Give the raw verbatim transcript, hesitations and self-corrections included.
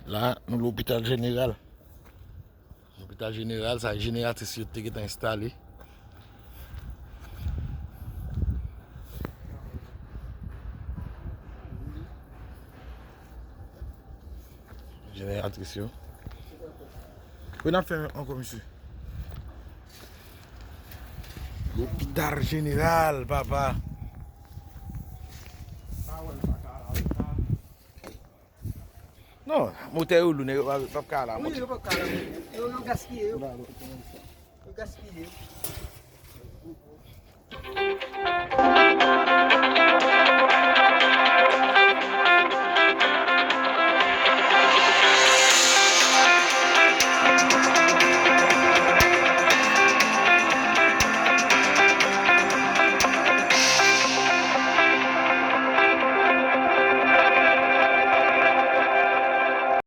La, nou lopital jeneral. Lopital jeneral, sa jeneratris yo te gentan enstale. Jeneratris yo. Wi, n ap fè ankò, misye. Lopital jeneral, papa. Non, motè yo lou, nèg yo p ap ka la. Wi, yo p ap ka la. Yo, yo gaspiye yo. Yo gaspiye yo.